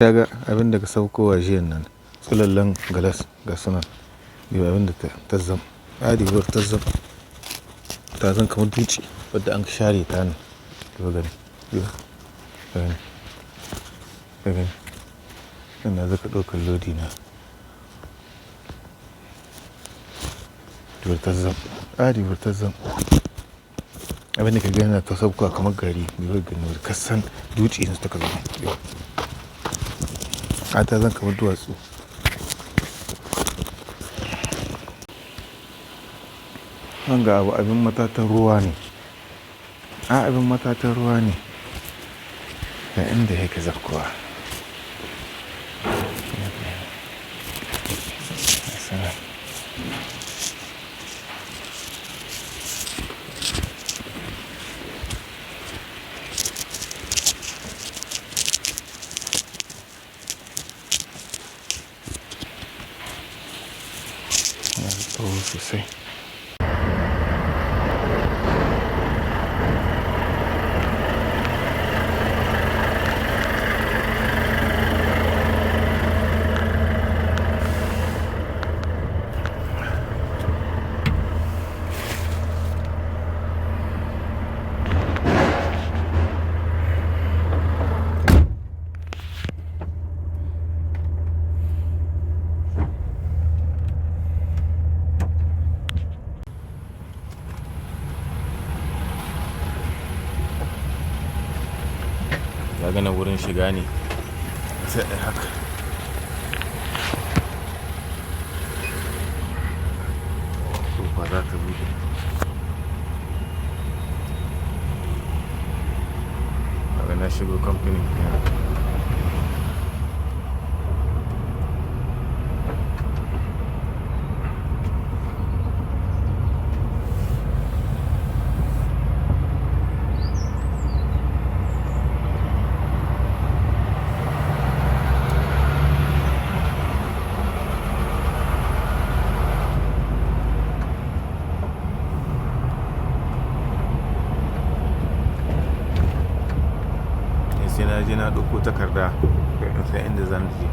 Kaga abin da ka saukowa jiyan nan, tsulallen galas ga sunan. Diba abin da ta zam. Adiwar ta zam. Ta zan kamar dutse wadda an share ta nan. Diba gani. Diba. Gani. Gani. Ina zaka ɗaukar lodi na. Diba ta zam. Adiwar ta zam. Abin da ka gani na ta saukowa kamar gari. Diba gani. Kasan dutse ne suka zama. Diba. Ta zan kamar duwatsu. Wanga abu abin matatan ruwa ne. A abin matatan ruwa ne. Ga inda yake zakkuwa. Tsawo sosai. Ka ga nan wurin shiga ne, sai ai haka. Kofa za ta buɗe. Kaga na shigo kamfanin kenan. Sai na je na ɗauko takarda in san inda zan je.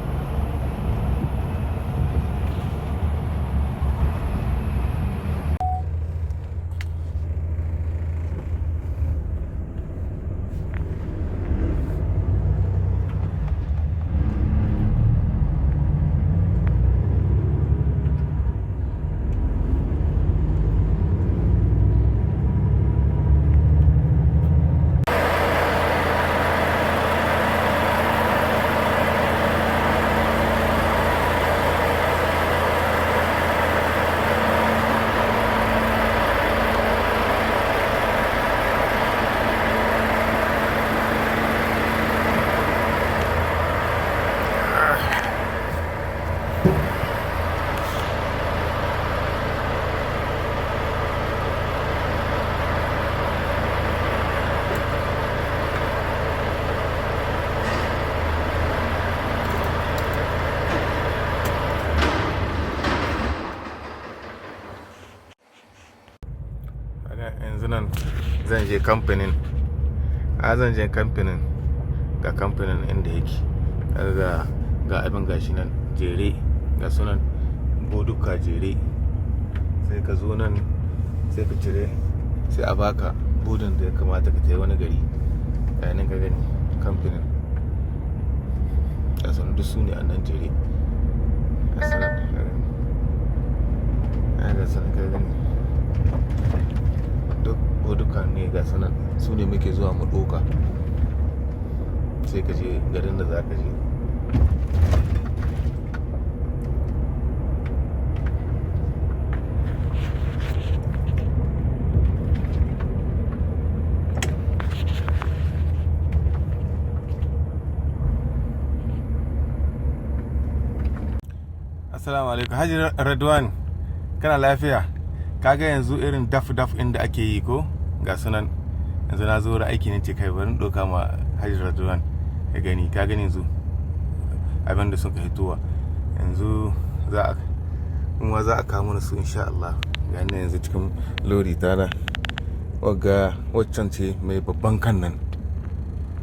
Yanzu nan zan je kamfanin. A zan je kamfanin. Ga kamfanin inda yake. Ga abin gashi nan jere. Ga sunan boduka jere. Sai ka zo nan sai ka cire sai a baka bodin da ya kamata ka tai wani gari. Ga nan ka gani kamfanin. Ga sunan duk su ne a nan jere. Ga sunan ka gani. Ga sunan ka gani. Duk boduka ne ga sunan. Su ne muke zuwa mu ɗauka. Sai ka je garin da za ka je. Assalamu alaikum. Haji Radwan, kana lafiya? Kaga yanzu irin daf daf inda ake yi ko? Ga sunan. Yanzu na zo wurin aiki ne ce kai bari in ɗauka ma Haji Radwan ya gani. Ka gani yanzu abin da suka hitowa. Yanzu za a, kuma za a kawo mana su insha Allah. Ga nan yanzu cikin lori tana. Wagga waccan ce mai babban kan nan.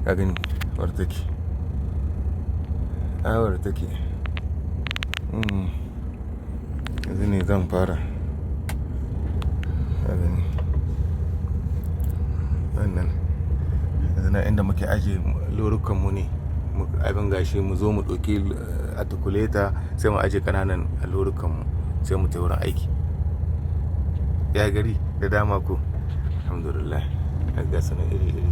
Ka gani wadda take. Awar take. Yanzu ne zan fara. Ka gani. Wannan yanzu nan inda muke ajiye lorukan mu ne. Abin gashi mu zo mu ɗauki articulator, sai mu ajiye ƙananan lorukan mu, sai mu tafi wurin aiki. Ya gari da dama ko? Alhamdulillah. Ga su nan iri iri.